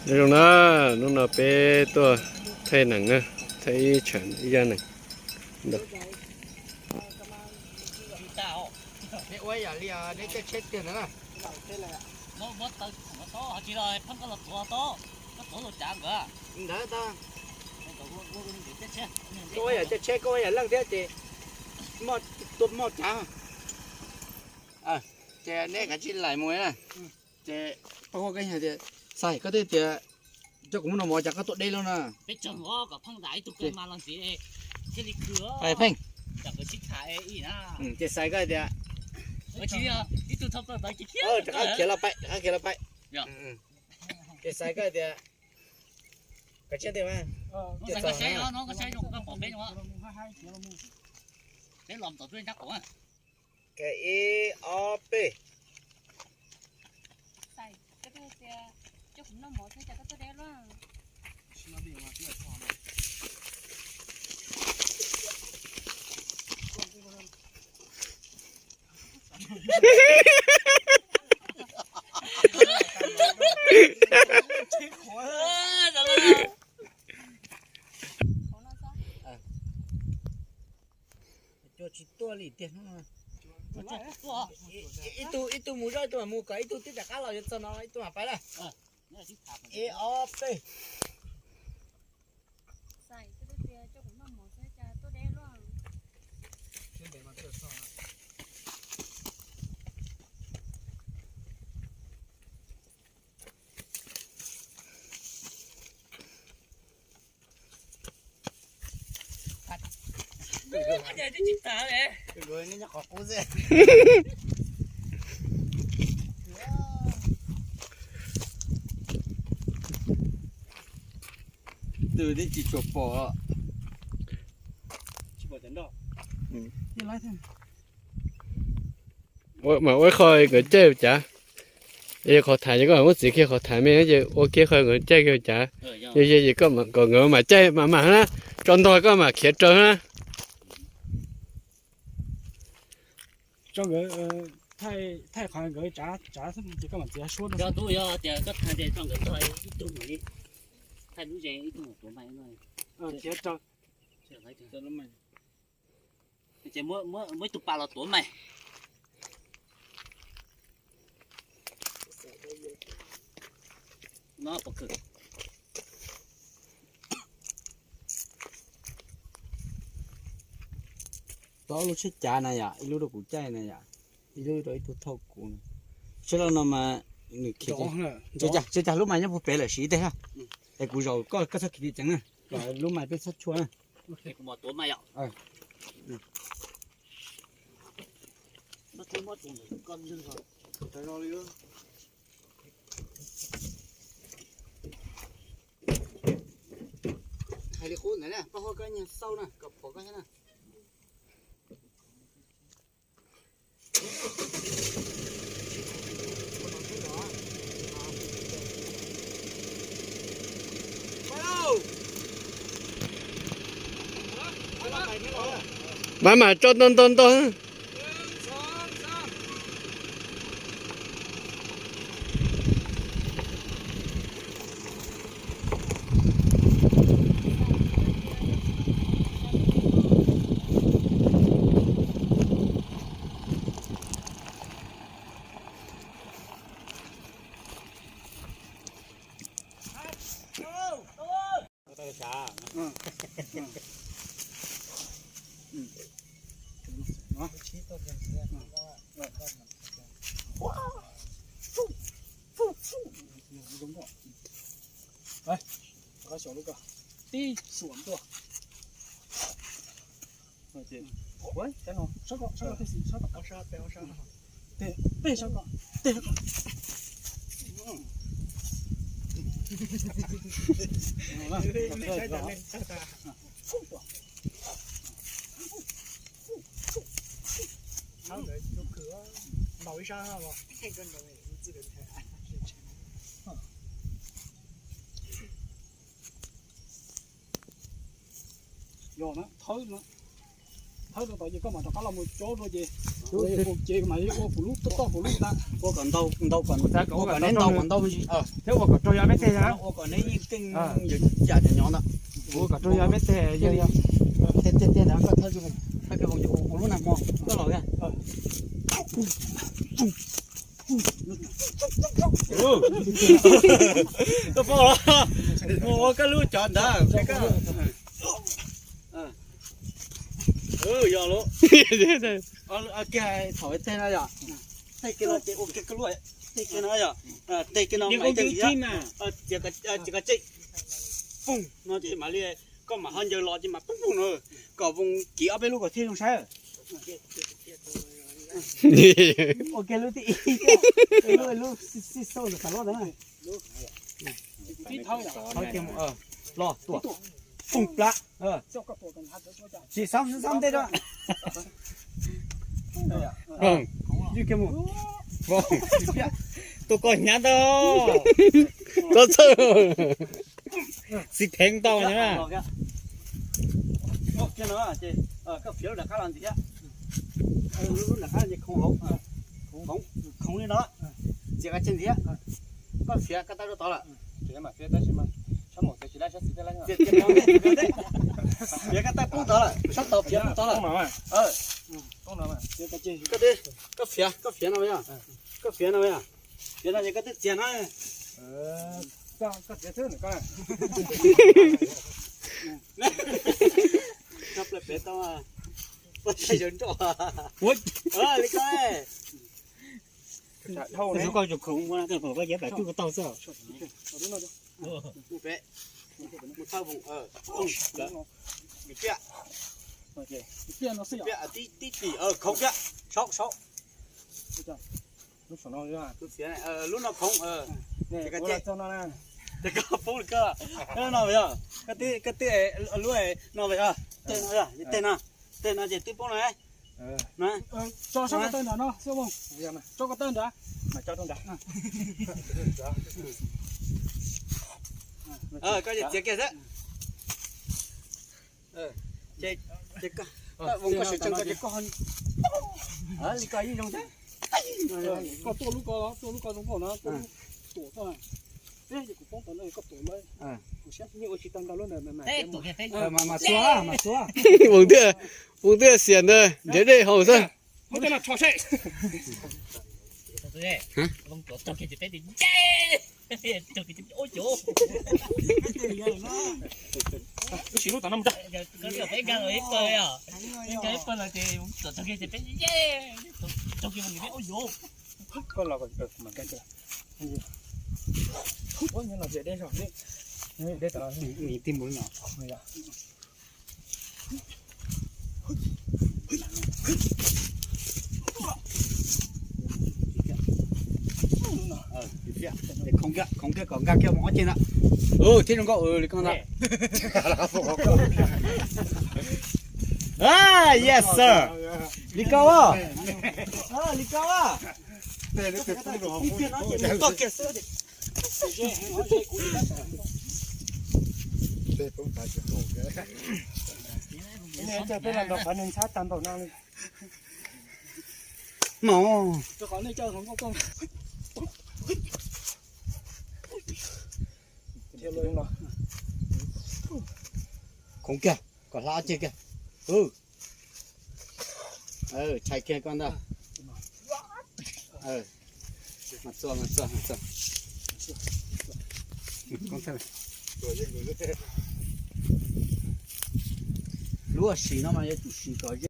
Nyob zoo na, hnub no peb tuaj thaij nees na, thaij ib tsham ib yaj nees. Koj ua yam caij tsheb, koj ua yam leej thiab ces tua moj cav. Ces neb kav tsij laim mus na. Ces pab huab koj tias, Xais, koj twb tias coj kuv mus noj mov cas koj tuaj deb lawm na. Pheej, ces Xais koj tias, rov qab khiav los pais, rov qab khiav los pais. Ces Xais koj tias, ib ob peb. Cua tsis tuaj li tiag. Ib tug, ib tug mus zoj, ib tug mam mus kom ib tug twb rov qab los yuav txog no ib tug mam pais lawm. Ib ob peb. Twb tsis tshua pom. Mas ua ib qho nkawd caij cav. Yog qhov thaiv ces koj muab txiav kiag qhov thaiv me ces ua kiag qhov nkawd caij kiag cav. Yog yog ces koj kom nkawd mam caij mas mas na, tso ntog koj mam khiav raws na. Tso nkawd thaij qhov nkawd tsav tsav ces koj mam txiav suab no. Yog tub yog tias koj thaij ces tso nkawd tog ib tug mam li thaij lub ze ib tug mam tuav mas no. Khiav raws. Ces muab ib tug pas los tuav mas. No pov khw. Tau ob lub tsheb cav na yom, ib lub rau kuv caij na yom, ib lub rau ib tug thauj kuv. Sab laj no mas nws khiav, tsis cas lub mas nyob puag pem lawm siv ib teg ha. Es kuv zaum koj, koj txhob khiav tim ceev na, kom lub mas peb txhob tshua na. Hais li qub ntawd na, pab huab koj nyiag xauj na, kom phom koj thiab na. Mas mas tso ntau ntau ntau. Tib xuam tuaj. Sab ko, sab ko, tej xwm sab tom, tej sab ko, tej sab ko. Yog na, thawb na. Thawb rau tod ces koj mam rov qab los mus cob rau ces, ces mas ua kuv lub toj kuv lub ntag. Ua kom ntau ntau kom, ua kom neb ntau kom ntau me ntsis. Thiab ua kom raug yog peb teg na. Ua kom neb yeej keej yuav yam cov nyob ntawd. Ua kom raug yog peb teg yog. Tej tej tej ntawd koj thawb, thawb kiag voos ces ua lub nag hmo koj los kiag. Koj pom los, mus ua koj lub cov ntawd. Yog lub kiag thaum teg no yom. Teg kiag no ces ua kiag koj lub, teg kiag no yom. Teg kiag no mas teg kiag, ces koj tseg pum no ces mam li, koj mam ho ncaws los ces mam pum pum no, kom voos kiv ob peb lub kom thiaj zoo saib. Ua kiag lub thib ib, lub, lub xib xauj xav loj ntawd na. Los tuam, pum plab. Tsis xob xob ntej rau. Ywg kiag mus. Tus koj hnyav ntau. Txhob txhawj. Xib theeb tau na. Koj fiav lub nram qab los ntxiv thiab. Lub nram qab ces khoov hauv, khoov li no, txiav qab tseg ntxiv thiab. Koj fiav koj tawb rau tod lawm. Fiav koj tawb poob tod lawm, sab tod fiav poob tod lawm. Koj fiav, koj fiav no yog, koj fiav no yog, fiav no ces koj twb txiav no. Koj plaws pem tau, koj tsis nroj. Li ko, koj khoov, koj yeav pam twj koj tau xwb. Mus pem, mus thawj voos, piam, piam tib tib tim, khoov kiag, saub saub. Lub no khoov, ces koj poob li koj, no yog, koj twb lub no yog, tej no, tej no ces twb poob no. Tso sab ko taw nrad no, tso ko taw nrad. Koj txiav kiag xwb. Koj sawv tsees ko ces koj, li ko yeej zoo thiab. Koj tuaj lub ko, tuaj lub ko zoo nkauj no, tuaj lub tuam tuaj. Peb ces kuv poob tau no koj tuam lawm. Kuv siab yeej ua tsis tau ntau lub ntawd mas mas txua mas txua. Voos twb, voos twb xiam ntawd nrhiav dej haus xwb. Ib sim lub tom no mus tso. Koj los, mas koj los, dej tom no, tij mus no. Khoov kiag, khoov kiag kom nkag kiag mus ob ceg na. Thiab zoo nkauj li ko ntag. Yes sir. Li ko, li ko. Peb los nrog qhov neeg ntxhab tag npaum no li. Mos. Khoov kiag, kom hla ob ceg kiag. Tshais kiag koj ntag. Mas txua, mas txua, mas txua. Lub sim no mas yuav tsum sim kom ze.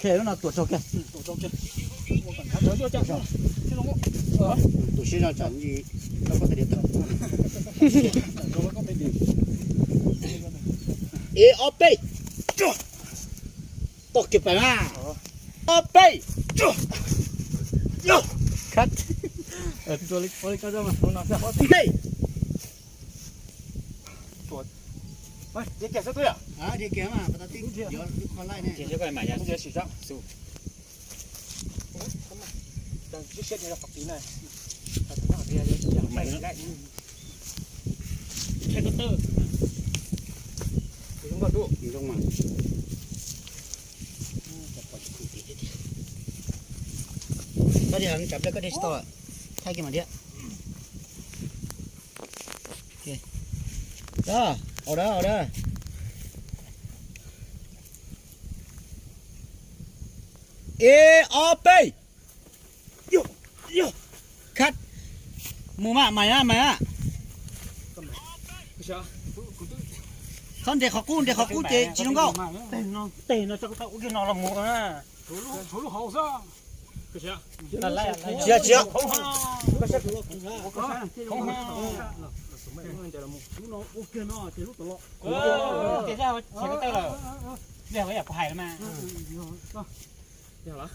Khe lub no tuam raug kiag. Tus siab zoo tsam ntsig rau koj tej diav tawm. Ib ob peb. Toj kiag pais na. Ob peb. Peb. Koj dhia, cov pliaj koj dhia tsis tau lawm. Thaij kiag mas dhia. Ua da, ua da. Ib, ob, peb. Mus mas, mais a, mais a. Txhob nres qhov qub, nres qhov qub ces tsis zoo nkauj. Tes no tso tau ua kiag no los mus na. Tsis, tsis.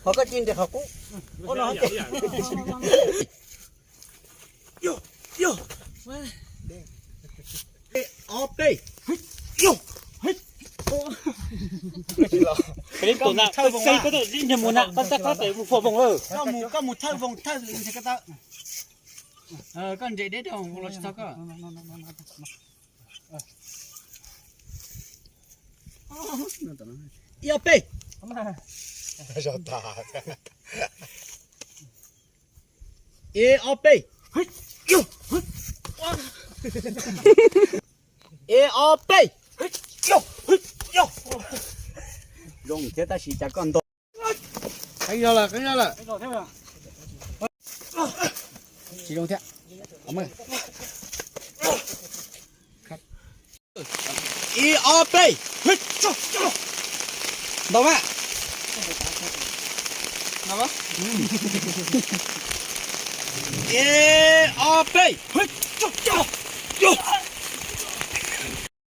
Qhov koj cia nres qhov qub. Ob peb. Koj mus thawj voos na, koj tab koj tes mus puag voos lawm. Koj mus, koj mus thawj voos thawj li ntshe koj tau. Koj nres deb rau los tsis tau koj. Ib ob peb. Ib ob peb. Ib ob peb. Zoo thiab tab sis cas koj nto. Qeeb zog lawm, qeeb zog lawm. Tsis zoo thiab. Ib ob peb. Nto mas. Ib ob peb.